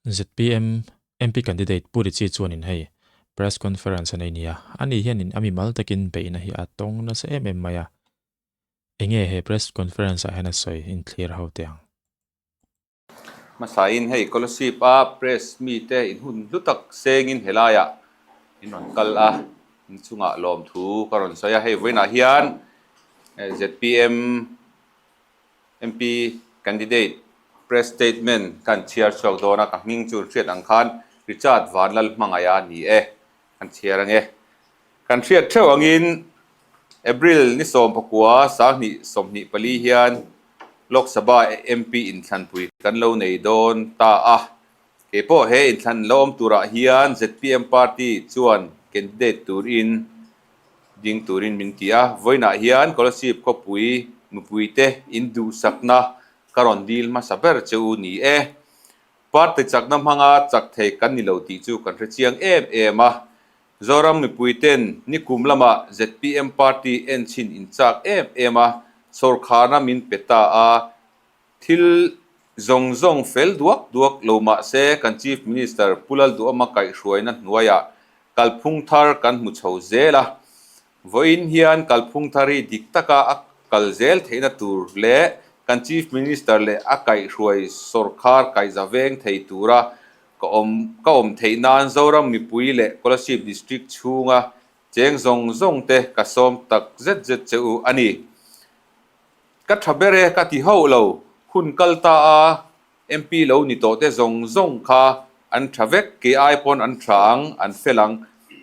ZPM MP candidate Pu Richie chuanin hei press conference a nei nia, ani hianin a mimal takin beihna hi a tawng nasa em em mai a. Enge he press conference ah hian a sawi inthlir ho teh ang. Hmasain hei Kolasib a press mite inhun hlu tak sengin helaiah in rawn kal a, inchungah lawmthu ka rawn sawi a. Hei vawiinah hian ZPM MP candidate press statement kan chhiar chhuak dawn a, ka hming chu hriat ang khan Richard Vanlal hmangaih a ni e, kan chhiar ang e. Kan hriat theuh angin April ni 14 2024 hian Lok Sabha MP inthlanpui kan lo nei dawn ta a, keipawh he inthlan lo awm turah hian zpm party chuan candidate turin ding turin min ti a, vawiinah hian Kolasib khawpui mipuite in duhsakna ka rawn dil hmasa ber che u ni e. Party chakna hmanga chak thei kan ni lo tih chu kan hre chiang em em a. Zoram mipuiten nikum lamah zpm party en chhin in chak em em a, sawrkharna min pe ta a, thil zawng zawng fel duak duak lo mah se kan Chief Minister Pu Lalduhama kaihhruaina hnuaiah Kalphung thar kan hmu chho zel a, vawiin hian kalphung thar hi dik taka a kal zel theihna tur leh kan Chief Minister leh a kaihhruai sawrkhar kaihza veng thei tura ka awm ka awm theih nan Zoram mipui leh Kolasib District chhunga cheng zawng zawng te ka sawm tak zet zet che u a ni. Ka tha ber e ka ti hauh lo, hun kal ta a MP lo ni tawh te zawng zawng kha an tha vek, kei ai pawn an tha ang, an fel ang.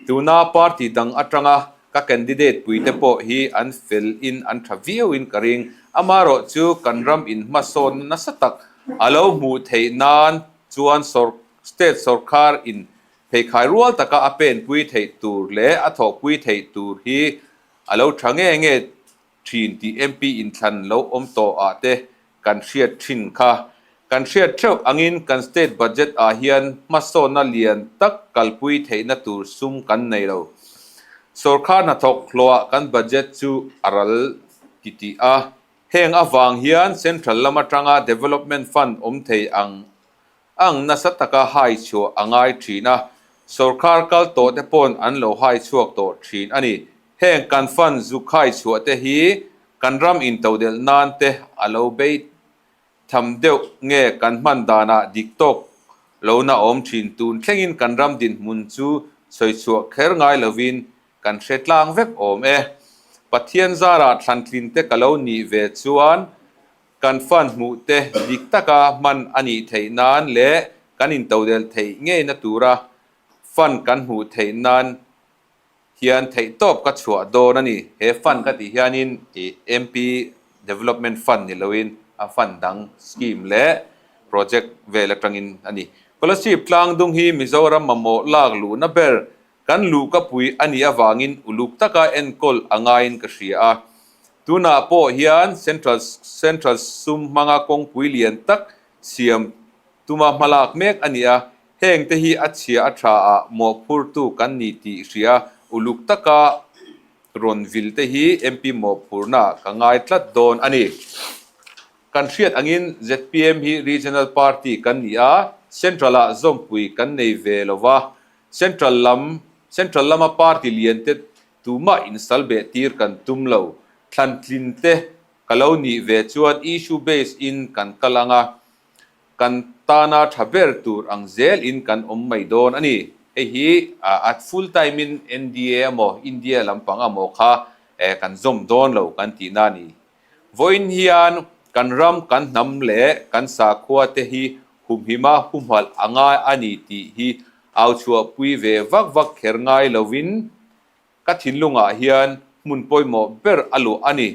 Tuna party dang atanga ka candidate pui te pawh hi an fel in an tha viau in ka ring. Amaherawh chu kan ram in hmasawnna nasa tak a lo hmuh theih nan chuan state sawrkhar in pheikhai rual taka a penpui theih tur leh a thawhpui theih tur hi a lo tha nge nge thin tih MP inthlan lo awm tawh ah te kan hriat thin kha. Kan hriat theuh angin kan state budget ah hian hmasawnna lian tak kalpui theihna tur sum kan nei lo. Sawrkhar hnathawk hlawhah kan budget chu a ral ti tih a. Heng avang hian central lam atanga development fund awm thei ang ang nasa taka hai chhuah a ngai thin a, sawrkhar kal tawh te pawn an lo hai chhuak tawh thin a ni. Heng kan fund zuk hai chhuah te hi kan ram intodelh nan te a lo bei tham deuh nge kan hman danah dik tawk lohna a awm thin. Tun thlengin kan ram dinhmun chu sawi chhuah kher ngai lovin kan hre tlang vek awm e. Pathian zarah thlantlin te ka lo nih ve chuan Kan fund hmuh te dik taka hman a nih theih nan leh kan intodelh theih ngeina tura fund kan hmuh theih nan hian theihtawp ka chhuah dawn a ni. He fund ka tih hianin ih MP Development Fund ni loin a fund dang scheme leh project vel atangin a ni. Kolasib tlangdung hi Mizoram mamawh lak luhna ber Kan luhka pui a nih avangin uluk taka enkawl a ngaiin ka hria a. Tunah pawh hian Central Central sum hmanga kawngpui lian tak siam tuma hmalak mek a ni a, hengte hi a chhia a tha ah mawhphurtu kan ni tih hria uluk taka rawn vil te hi MP mawhphurna ka ngai tlat dawn a ni. Kan hriat angin zpm hi Regional Party kan ni a, Central ah zawmpui kan nei ve lo va, Central lam, Central lama party lian te tumah insal beh tir kan tum lo. Thlan tlin te ka lo nih ve chuan issue base in kan kal ang a, kan tana tha ber tur ang zel in kan awm mai dawn a ni. Hei hi a full time in NDA emaw India lampang emaw kha kan zawm dawn lo kan tihna a ni. Vawiin hian kan ram, kan hnam leh kan sakhua te hi humhima humhalh a ngai a ni tih hi au chhuahpui ve vak vak kher ngai lovin ka thinlungah hian hmun pawimawh ber a luah a ni.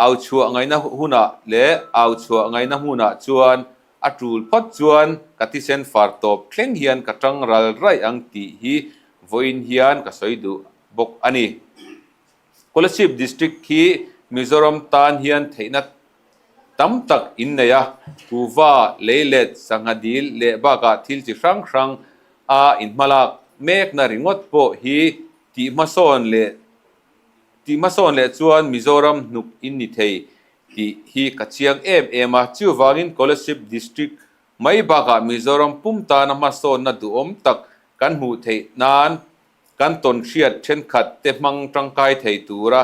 Au chhuah ngaihna hunah leh au chhuah ngaihna hmunah chuan a tul phawt chuan ka thisen far tawp thleng hian ka tang ral raih ang tih hi vawiin hian ka sawi duh bawk a ni. Kolasib District hi Mizoram tan hian theihna tam tak in nei a, kuva, leilet, sangha dil leh bakah thil chi hrang hrang a inhmalak mekna ringawt pawh hi tih hmasawn leh tih hmasawn leh chuan Mizoram hnuk in ni thei tih hi ka chiang em em a. Chuvangin Kolasib District. mai bakah Mizoram pum tana hmasawnna duhawm tak kan hmuh theih nan kan tawnhriat thenkhat te hmang tangkai thei tura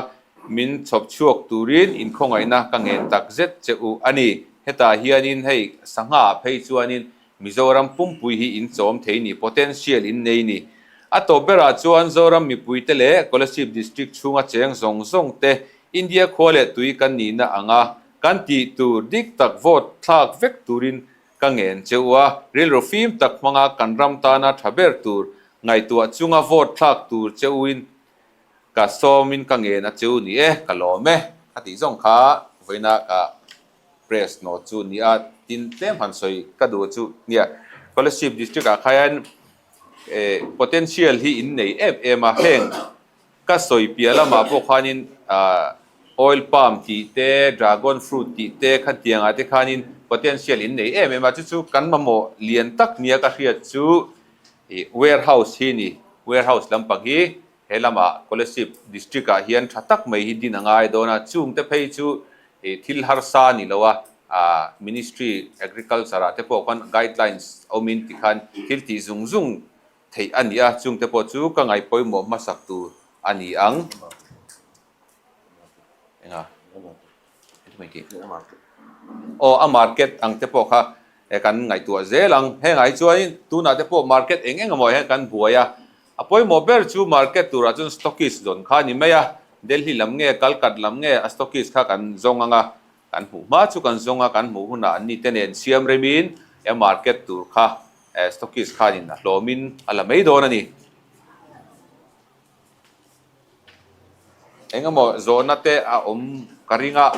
min chhawp chhuak turin inkhawngaihna ka ngen tak zet che u a ni. Hetah hianin hei sangha ah phei chuanin Mizoram pumpui hi in chawm thei ni, potential in nei ni. A tawp berah chuan Zoram mipuite leh Kolasib District chhunga cheng zawng zawng te India khua leh tui kan nihna anga kan tih tur dik tak vote thlak vek turin Ka ngen che u a, rilru fim tak hmanga kan ram tana tha ber tur ngaihtuah chunga vote thlak tur che uin ka sawmin ka ngen a che u ni e, ka lawm e, a tih zawng kha vawiina ka press note chu ni a, tin tlem han sawi ka duh chu nia, Kolasib district ah khan potential hi in nei em em a, heng Ka sawi piah lamah pawh khanin oil palm tih te, dragon fruit tih te kha tiangah te khanin potential in nei em em a, chu chu kan mamawh lian tak nia ka hriat chu ih warehouse hi ni, warehouse lampang hi he lamah Kolasib district ah hian tha tak mai hi din a ngai dawn a, chung te phei chu ih thil harsa a ni lo a, ministry agriculture ah te pawh khan guidelines awmin tikhan thil tih zung zung theih a ni a, chungte pawh chu ka ngaih pawimawh hmasak tur a ni ang. Enga? Aw, a market ang te pawh kha kan ngaihtuah zel ang. Hengah hi chuanin tunah te pawh market eng eng emaw hian kan buai a, a pawimawh ber chu market turah chuan stockist zawn kha a ni mai a, Delhi lam nge Kalkat lam nge a stockist kha kan zawng ang a, kan hmuh hma chu kan zawng a, kan hmuh hunah an ni te nen siam remin e market tur kha Stockist khanin a hlawmin a la mai dawn a ni. Eng emaw zawhna te a awm ka ring a,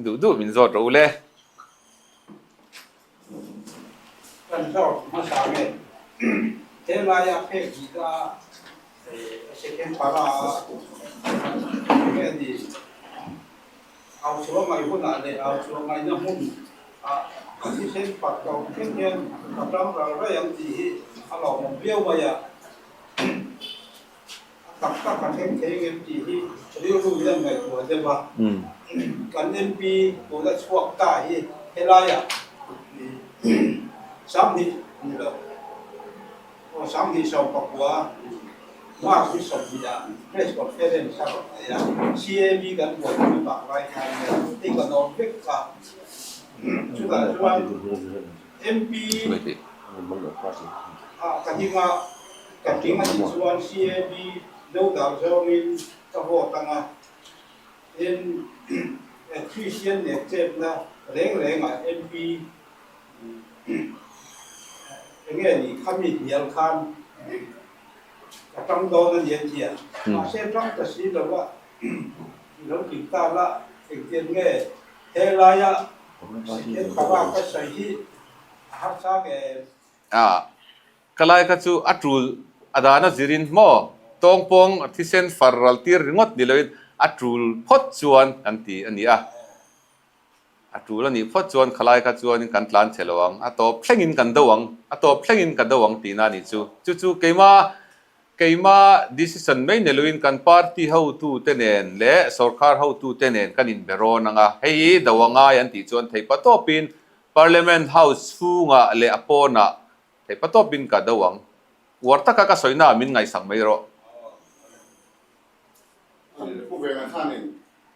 duh duh min zawt rawh u le. Kan zawt hmasa nge helaia phek hnih a second para a nge ni? Au chhuah ngai hunah leh au chhuah ngaihna hmun ah ka thisen pat lo thleng hian ka tang ral raih ang tih hi a lawmawm viau mai a. A tak tak a thleng thei ngem tih hi rilru hian ngaihtuah deuh a. Kan MP tuna chhuak ta hi helaiah 20 ni lo. Aw 29 March ni 20 ah press conference a rawn nei a, CAB kan buaipui vang lai khan nge hei ka nawm vek kha. Chutah chuan MP ah ka ding a, ka tling a nih chuan CAB dodal zawngin ka vote ang a, tin Christian nekchepna reng rengah MP Enge ni khami hnial khan ka tang dawn a ni a ti a, mahse tang ta si lo a, i lo tling ta la, engtiang nge helaia second para ka sawi hi a harsa nge? A, ka lai kha chu a tul a dan a zirin maw tawngpawng thisen far ral tir ringawt ni loin a tul phawt chuan kan ti a ni a. A tul a nih phawt chuan khalai kha chuanin kan tlan che lo ang, a tawp thlengin kan do ang, a tawp thlengin ka do ang tihna a nih chu. Chu chu keima keima decision mai ni loin kan party hotute nen leh sorkar hotute nen kan inbe rawn ang a, hei hi do a ngai an tih chuan theih patawpin Parliament House chhungah leh a pawnah theih patawpin ka do ang. Uar taka ka sawina ah min ngaihsak mai rawh. Pu Venga khanin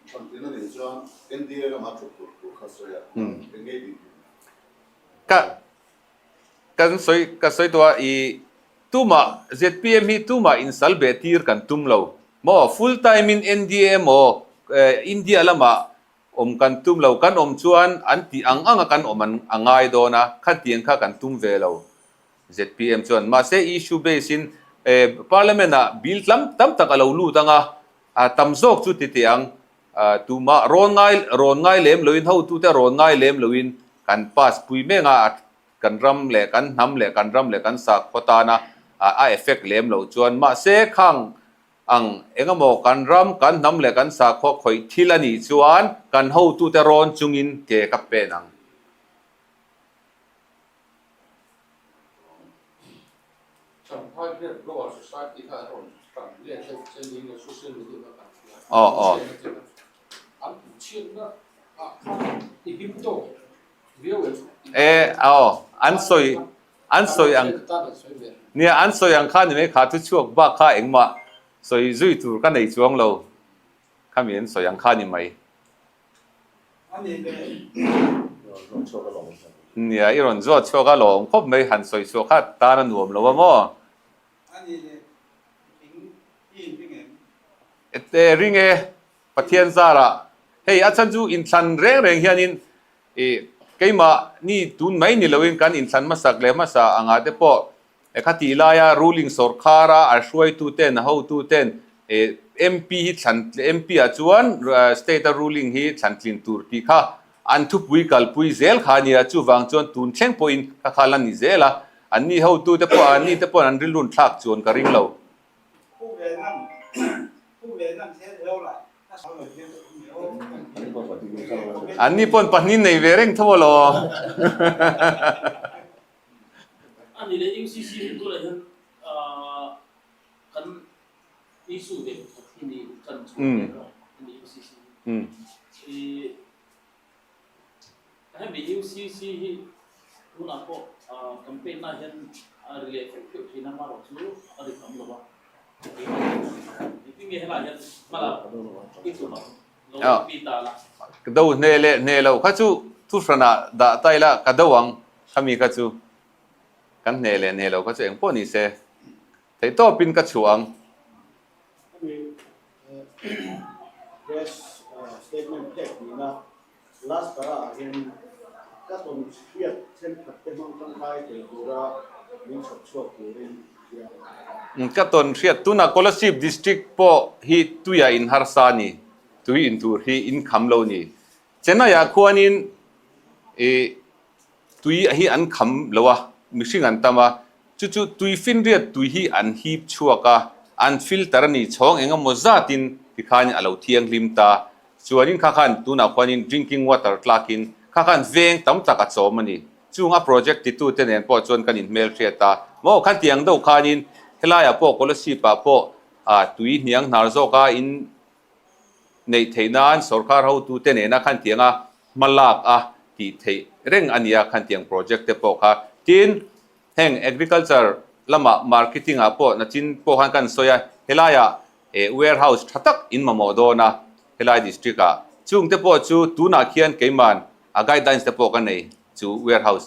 Thlantina nen chuan NDA lama thawk tur tur kha sawi a, eng nge tih tur? Ka kan sawi ka sawi tawh a, i tumah zpm hi tumah insal beh tir kan tum lo maw, full time in NDA emaw India lamah awm kan tum lo, kan awm chuan an tih ang anga kan awm an a ngai dawn a, khatiang kha kan tum ve lo zpm chuan. Mahse issue base in parliament ah bill tam tam tak a lo lut ang a, A tam zawk chu ti teh ang, tumah rawn ngai rawn ngai lem loin hotute rawn ngai lem loin kan pass pui mek a, kan ram leh kan hnam leh kan ram leh kan sakhaw tana a effect lem loh chuan mahse khang ang engemaw kan ram kan hnam leh kan sakhaw khawih thil a nih chuan kan hotute rawn chungin ke ka pen ang. Champhai hian Global Society kha an rawn tan let deuh che niin leh social media kha kan hria a, an chhiatna te kha an chhiatna ah khan i him tawk. E aw an sawi an sawi ang nia an sawi ang kha ni mai kha thu chhuak bak kha engmah sawi zui tur ka nei chuang lo khami an sawi ang kha ni mai. Nia i rawn zawt chhuak a lawm khawp mai han sawi chhuak kha tan a nuam lo a maw? E ring e Pathian zarah hei a chhan chu inthlan reng reng hianin ih keimah ni tun mai ni loin kan inthlan hmasak leh hmasa angah te pawh khatih laia ruling sawrkhara a hruaitu ten a hotu ten ih MP hi thlan MP ah chuan state a ruling hi thlan tlin tur tih kha an thupui kalpui zel kha a nia chuvang chuan tun thleng pawhin kha kha la ni zel a anni hotu te pawh anni te pawhin an rilrun thlak chuan ka ring lo. An ni pawn pahnih nei ve reng tho alaw. Ani leh UCC hi tunah hian kan issue ve pakhat hi ni tan chhuak mek a ani UCC hi. Hemi UCC hi tunah pawh campaign na hian a ri leh feuh feuh thin a, amaherawh chu a ri tam lo a. Engtin nge helaiah hian hma la i tum ang? Lo MP ta la. Ka do hne leh hne lo kha chu thuhranah dah ta ila ka do ang khami kha chu kan hne leh hne lo kha chu engpawh ni se theihtawpin ka chhuah ang. Hemi press statement pek nihna last para ah hian ka tawn hriat thenkhat te hmang tangkai thei tura min chhawp chhuak turin hria. Ka tawn hriat tunah Kolasib District pawh hi tuiah in harsa a ni, tui in tur hi in kham lo ni. Chennai ah khuanin ih Tui hi an kham lo a, mihring an tam a, chu chu tui finriat tui hi an hip chhuak a, an filter a ni chhawng eng emaw zatin tikhanin a lo thianghlim ta. Chuanin kha khan tunah khuanin drinking water tlakin kha khan veng tam tak a chawm a ni. Chung a project titute nen pawh chuan kan inhmelhriat a, maw khan tiang deuh khanin helaiah pawh Kolasib ah pawh tui hniang hnar zawka in neih theih nan sorkar hotute nena khan tianga hma lak a tih theih reng a nia khan tiang project te pawh kha. Tin, heng agriculture lamah marketing ah pawh nachin pawh khan kan sawi a, helaiah warehouse tha tak in mamawh dawn a helai district ah. Chung te pawh chu tunah khian keiman a guidelines te pawh ka nei chu warehouse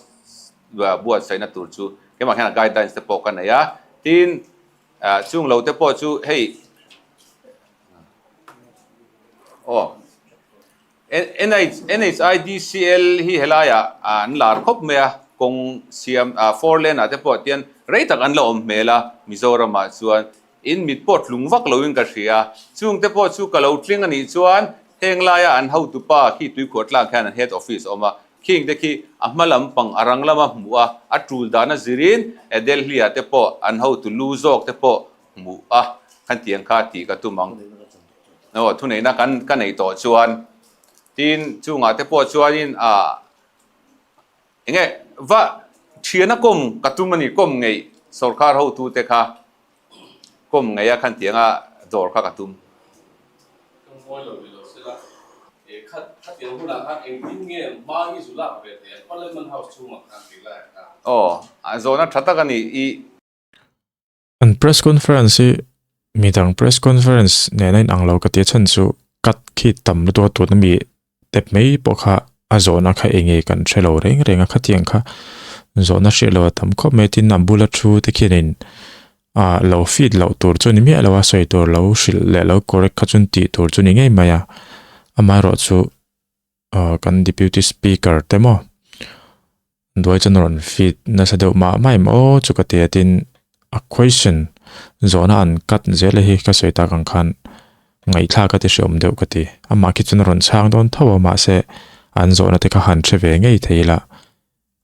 buatsaihna tur chu keimah hian a guidelines te pawh ka nei a. Tin, Chung lo te pawh chu hei aw NHIDCL hi helaiah an lar khawp mai a, kawng siam four lane ah te pawh tian rei tak an la awm hmel a, Mizoramah chuan in mit pawh tlung vak loin ka hria. Chung te pawh chu ka lo tling a nih chuan heng laia an hotupa khi tuikhuah tlak hian an head office a awm a, Khing te khi a hma lam pang a rang lama hmuh a, a tul dana zirin Delhi ah te pawh an hotu lu zawk te pawh hmuh a, khan tiang kha tih ka tum ang. Aw, thuneihna kan ka neih tawh chuan tin chungah te pawh chuanin a enge va thiana kawm ka tum a ni, kawm ngeih sorkar hotu te kha. Kawm ngei a khan tianga dawr kha ka tum. Ka ngawi lo ni lo sela, e khat khatiang hunah khan engtin nge hma i zu lak ve thei ang Parliament House chhungah khan kei laiah khan. Aw, a zawhna tha tak a ni i. An press conference hi midang press conference nen a inang lo ka ti a chhan chu cut khi tam lutuk a tuna mi tep mai pawh kha a zawhna kha eng nge kan hre lo reng reng a khatiang kha zawhna hriat loh a tam khawp mai tin a bula thu te khianin ah lo feed loh tur chu ni miah lo a sawi tur lo hrilh leh lo correct kha chuan tih tur chu ni ngei mai a amaherawhchu ah kan deputy speaker te maw Duai chuan rawn feed nasa deuh mah mah em aw chu ka ti a tin a question zawhna an cut zel a hi ka sawi tak ang khan ngaihthlak a ti hreawm deuh ka ti amah khi chuan a rawn chhang dawn tho a mahse an zawhna te kha han hre ve ngei thei ila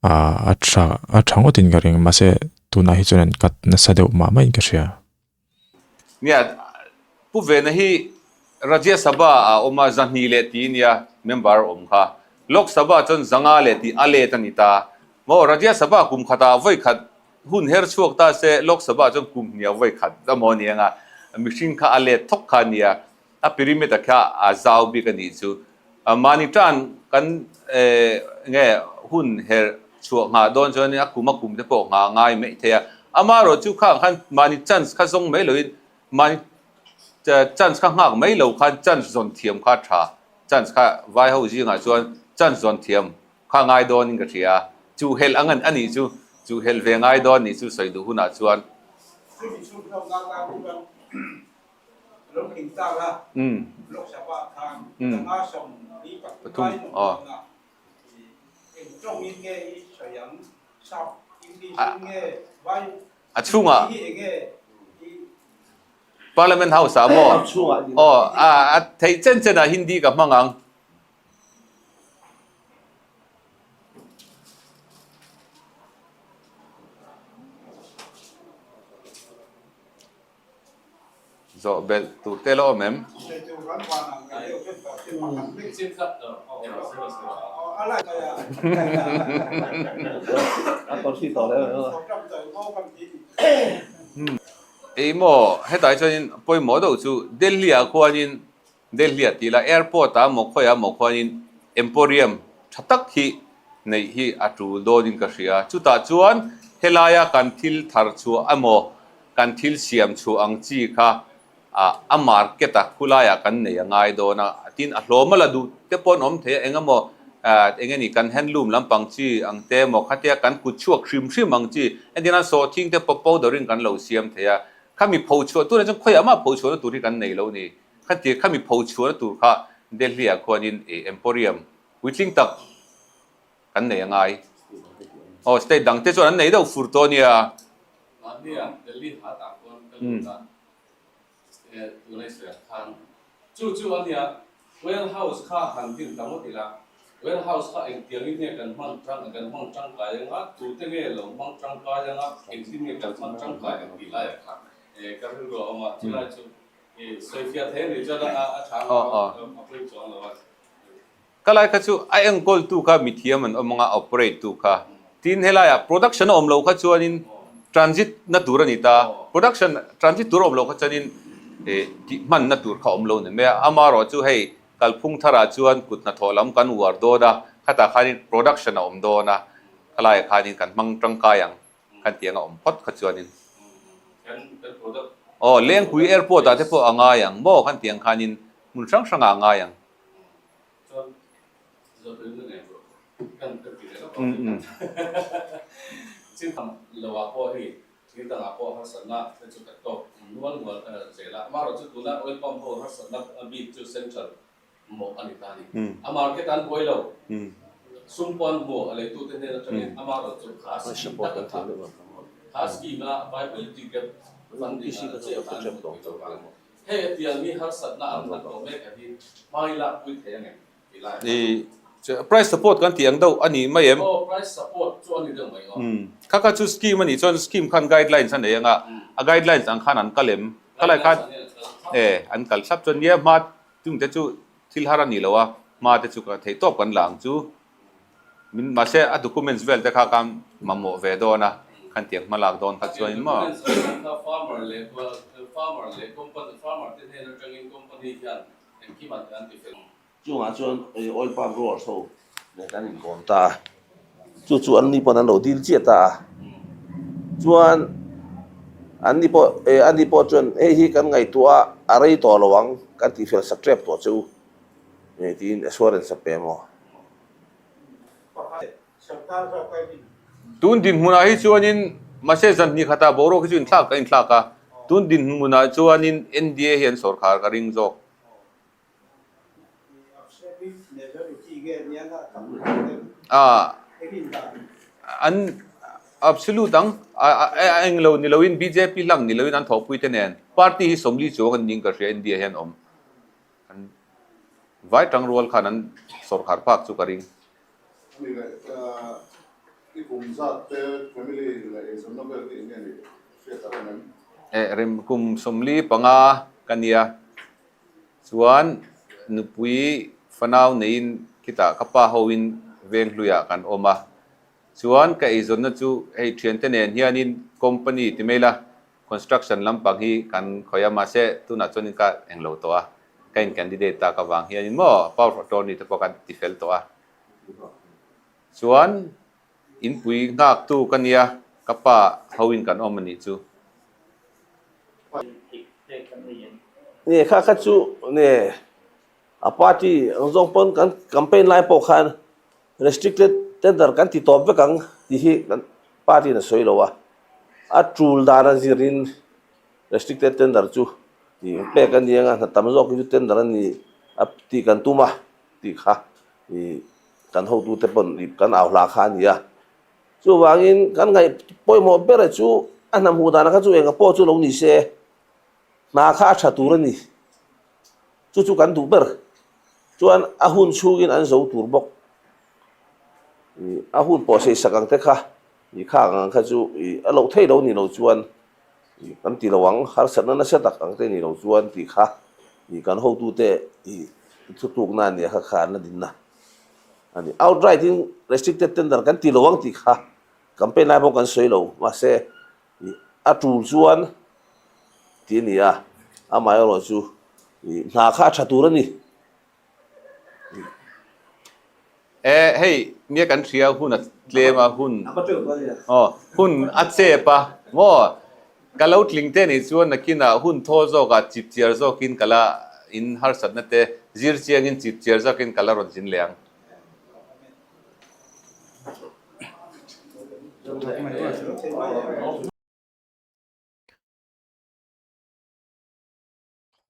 ah a tha a tha ngawtin ka ring mahse tunah hi chuan an cut nasa deuh mah mah in ka hria. Nia, Pu Vena hi Rajya Sabha ah awm a, zahnih leh ti nia member awm kha. Lok Sabha chuan zanga leh tih a let a ni ta. Maw Rajya Sabha kum khatah vawi khat hun her chhuak ta se, Lok Sabha chuan kum hniah vawi khat a maw ni anga mihring kha a let thawk kha nia. A perimeter kha a zau bik a nih chu. Mahni tan kan nge hun her chhuah nghah dawn chuanin a kum a kum te pawh nghah ngai mai thei a. Amaherawh chu khang khan mahni chance kha zawng mai loin mahni chance kha nghak mai lo khan chance zawn thiam kha a tha. Chance kha vai ho zingah chuan chance zawn thiam kha ngai dawnin ka hria. Chu helh ang a nih chu, chu helh ve ngai dawn nih chu sawi duh hunah chuan. Chumi chhunzawmna tan chuan Lo tling tak a, Lok Sabha khan sanga 43 lai nawm dawn a, eng tawngin nge i sawi ang, sap English in nge vai Hindi hi eng nge i. Parliament House ah maw? Aw, a theih chen chen ah Hindi ka hmang ang. Zawh belh tur te la awm em? Ei maw, hetah hi chuanin pawimawh deuh chu Delhi ah khuanin Delhi ah tih la airport ah maw khawiah maw khuanin emporium tha tak hi neih hi a tul dawnin ka hria. Chutah chuan helaia kan thil thar chhuah emaw kan thil siam chhuah ang chi kha a market a khulaiah kan nei a ngai dawn a, tin a hlawm a la duh te pawh an awm thei a, eng emaw eng nge ni kan handloom lampang chi ang te emaw khatia kan kut chhuak hrim hrim ang chi entir nan sawhthing te pawh powder in kan lo siam thei a, khami pho chhuah turah chuan khawiah mah pho chhuahna tur hi kan nei lo ni. Khatia khami pho chhuahna tur kha Delhi ah khuanin Emporium puitling tak kan nei a ngai. Aw state dang te chuan an nei deuh fur tawh a nia. Mahni ah Delhi hat ah khuan ka lut a, tunai sawiah khan chu chu a nia warehouse kha han din ta ngawt ila, warehouse kha engtiangin nge kan hman tang kan hmang tangkai anga, tute nge lo hmang tangkai anga, engtin nge kan hman tangkai ang tih laiah kha ka rilru a awm a, chulai chu Ka lai kha chu a enkawltu kha mithiam an awm anga operate tu kha tin helaiah production a awm lo kha chuanin transit na tur a ni ta production transit tur a awm lo kha chuanin tih hmanna tur kha a awm lo ni mai a amaherawh chu hei kalphung tharah chuan kut hnathawh lam kan uar dawn a khatah khanin production a awm dawn a khalaiah khanin kan hmang tangkai ang. Kan tih anga awm phawt kha chuanin aw Lengpui airport ah te pawh a ngai ang maw kan tih ang khanin hmun hrang hrangah a ngai ang. Mawh a ni ta a ni. A market an buai lo. Sum pawh an hmu a leitute hnen atangin amaherawhchu kha scheme tak a tha. Kha scheme a viability gap funding a chiah kha an hmu pui lo vang. Hei a tiang hi harsatna an han tawh mek a hi hmai lak pui thei ang em tih lai a tha. Price support kan tih ang deuh a ni mai em? Aw, price support chu a ni deuh mai aw. Kha kha chu scheme a nih chuan scheme khan guidelines a nei ang a, a guidelines ang khan an kal em? Khalai khan e an kal thlap chuan nia hma Chungte chu thil har a ni lo a, hma te chu ka theih tawp kan la ang chu. Min mahse a documents vel te kha ka mamawh ve dawn a, khan tiang hma lak dawn kha chuan maw. Documents ang khan kha farmer leh farmer leh company farmer te hnen atangin company hian engkim an an ti fel. Chungah chuan oil palm growers ho nen kan inkawm ta a, chu chu an ni pawh an lo dil chiah ta a, chuan an ni pawh eh an ni pawh chuan hei hi kan ngaihtuah a a rei tawh lo ang kan tih fel sak tep tawh che u eh tiin assurance a pe maw. Tun dinhmunah hi chuanin mahse zan hnih khatah boruak hi chu inthlak ka inthlak a, tun dinhmunah chuanin NDA hi an sawrkhar ka ring zawk. An absolute ang a eng lo ni loin bjp hlang ni loin an thawhpui te nen party hi 40 chuang an ning ka hria India hian awm an vai tang rual khan an sawrkhar phak chu ka ring. Rem kum 45 ka nia. Chuan nupui fanau neiin khitah ka pa hoin veng hluiah kan awm a. Chuan ka eizawnna chu hei thiante nen hianin company ti mai la, construction lampang hi kan khawih a, mahse tunah chuanin ka englo tawh a, ka in candidate tak avang hianin maw power of attorney te pawh kan ti fel tawh a. Chuan inpui nghaktu ka nia, ka pa hoin kan awm a nih chu. Nge kha kha chu nge a party ang zawng pawn kan campaign lai pawh khan restricted tender kan ti tawp vek ang tih hi kan party in a sawi lo a, a tul dan a zirin restricted tender chu tih pek a ni anga hna tam zawk hi chu tender a ni a tih kan tum a tih kha ih kan hotute pawn ih kan au hla kha a ni a. Chuvangin kan ngaih pawimawh ber chu a hna hmuh danah kha chu enga pawh chu lo ni se, hna kha a tha tur a ni. Chu chu kan duh ber. Chuan a hun chhungin an zo tur bawk. Ih a hun pawh sei sak ang te kha ih khang ang kha chu ih a loh theih lo ni lo chuan ih kan ti lo ang, harsatna nasa tak ang te ni lo chuan tih kha ih kan hotute ih thutlukna a nia kha kha an la dinna. A ni. Outright in restricted tender kan ti lo ang tih kha campaign lai pawh kan sawi lo. Mahse, ih a tul chuan tih a ni a, amaherawh chu ih hna kha a tha tur a ni. E, hei nia kan hria hun a tlem a, hun aw hun a chep a maw? Ka lo tling te nih chuan nakinah hun thaw zawkah chip chiar zawkin ka la in harsatna te zir chiangin chip chiar zawkin ka la rawn zin leh ang.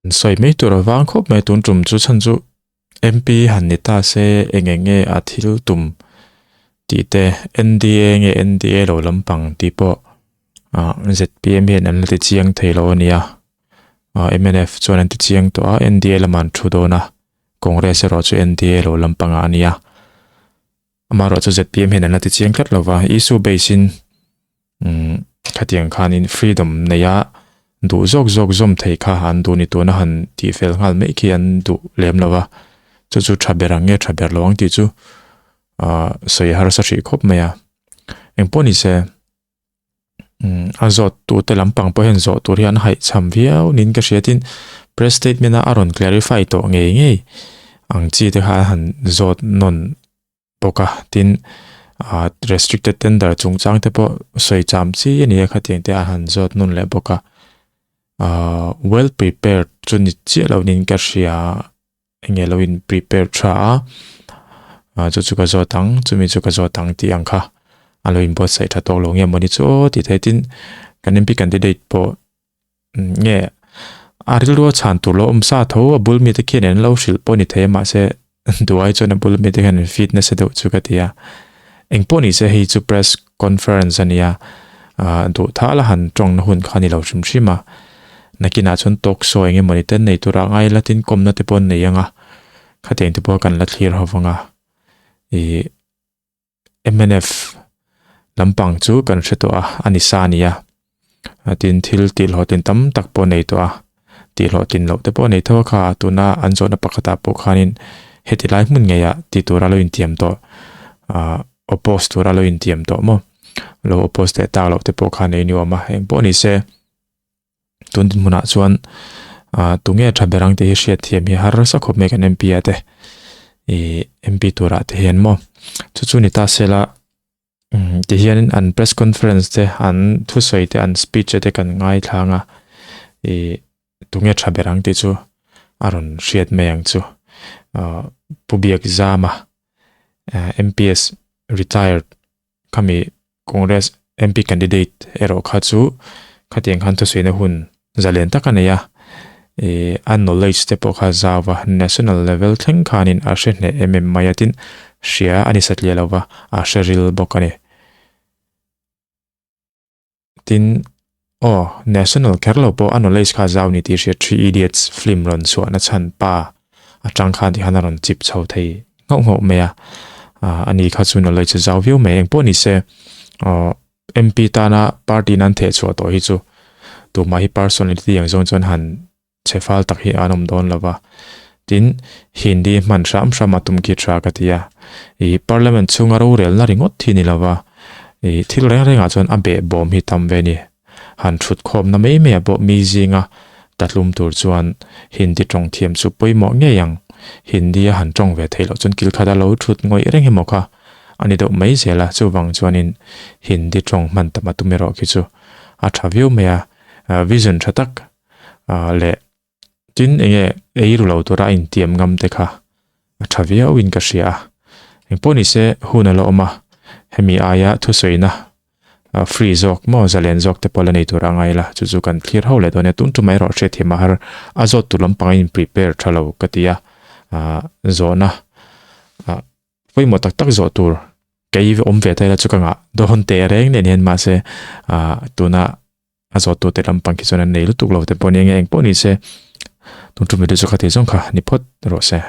An sawi mai tur a vang khawp mai tun tum chu chhan chu MP han ni ta se eng eng nge a thil tum tih te NDA nge NDA lo lampang tih pawh ah ZPM hian an la ti chiang thei lo a nia ah mnf chuan an ti chiang tawh a NDA lamah an thu dawn a Congress erawh chu NDA lo lampangah a nia amaherawh chu ZPM hian an la ti chiang tlat lo va issue base in Umm khatiang khanin freedom neia duh zawk zawk zawm thei kha an duh ni tuna han tih fel nghal mai khi an duh lem lo va, chu chu tha ber ang nge tha ber lo ang tih chu ah sawi harsa hrih khawp mai a. Engpawh ni se umm a zawt tute lampang pawh hian zawh tur hi an haihchham viau niin ka hria tin press statement a a rawn clarify tawh ngei ngei ang chi te kha an han zawt nawn bawk a, tin ah restricted tender chungchang te pawh sawi cham chi a ni a khatiang te a han zawt nawn leh bawk a ah well prepared chu ni chiah lo niin ka hria eng nge lo in prepare tha a ah chu chu ka zawt ang chumi chu ka zawt ang tih ang kha a lo inbuatsaih tha tawk lo nge mawni chu aw tih theih tin kan M P candidate pawh Nge a rilru a chhan tur lo awm sa tho a bul mite khian an lo hrilh pawh ni thei a mahse duai chuan a bul mite khian an feed nasa deuh chu ka ti a engpawh ni se hei chu press conference a nia ah duh thah la han tawng na hun kha a ni lo hrim hrim a nakinah chuan talk show eng emawni te an nei tur a ngai la tin kawmna te pawh an nei ang a khatiang te pawh kan la thlir ho vang a ih. Mnf lampang chu kan hre tawh a, a ni sa a ni a. Tin, thil tihhlawhtlin tam tak pawh a nei tawh a, tihhlawhtlin loh te pawh a nei tho a kha. Tuna an zawhna pakhatah pawh khanin heti lai hmun ngeiah ti tura lo intiam tawh, ah oppose tura lo intiam tawh maw? Lo oppose leh tak loh te pawh kha nei ni awm a, engpawh ni se. Tun dinhmunah chuan ah tunge tha ber ang tih hi hriat thiam hi harsa khawp mai kan MP ah te ih MP turah te hian maw chu chu ni ta sela umm ti hianin an press conference te an thusawi te an speech te kan ngaithla ang a ih tunge tha ber ang tih chu a rawn hriat mai ang chu ah Pu Biakzama ah M_P_S retired khami Congress MP candidate erawh kha chu khatiang khan thusawiina hun zalen tak a nei a, ih a knowledge te pawh kha zau va, national level thleng khanin a hre hneh em em mai a, tin hria a ni satliah lo va, a hre ril bawk a ni. Tin, aw, national kher lo pawh a knowledge kha zau ni tih hriat Three Idiots film rawn chhuahna chhan pa atang khan tikhan a rawn chip chho thei nghauh nghauh mai a, a ni kha chu knowledge a zau viau mai engpawh ni se aw MP tana party in an theh chhuah tawh hi chu tumah hi personality ang zawng chuan han Chhe fal tak hi an awm dawn lo va. Tin, Hindi hman hram hram a tum khi tha ka ti a. Ih, Parliament chhunga rorelna ringawt hi ni lo va. Ih, thil reng rengah chuan a behbawm hi tam ve ni. Han thut khawmna mai maiah pawh mi zinga tatlum tur chuan Hindi tawng thiam chu pawimawh ngei ang. Hindi a han tawng ve theih loh chuan kil khat a lo thut ngawih reng emaw kha. a ni deuh mai zel a, chuvang chuanin Hindi tawng hman tam a tum erawh khi chu a tha viau mai a, vision tha tak leh tin eng nge ei ru lo tura a intiam ngam te kha a tha viau in ka hria a, engpawh ni se hun a la awm a, hemi aia thusawina free zawk maw zalen zawk te pawh la nei tur a ngai la, chu chu kan thlir ho leh dawn e, tun tumah erawh hriatthiam a har a zawt tur lampang a in prepare tha lo ka ti a, zawhna pawimawh tak tak zawh tur kei awm ve ta ila chu ka ngah dawn teh reng nen hian mahse tuna a zawt tute lampang khi chuan an nei lutuk lo te pawh nia nge engpawh ni se tun tum video chu kha ti zawng kha ni phawt rawh se.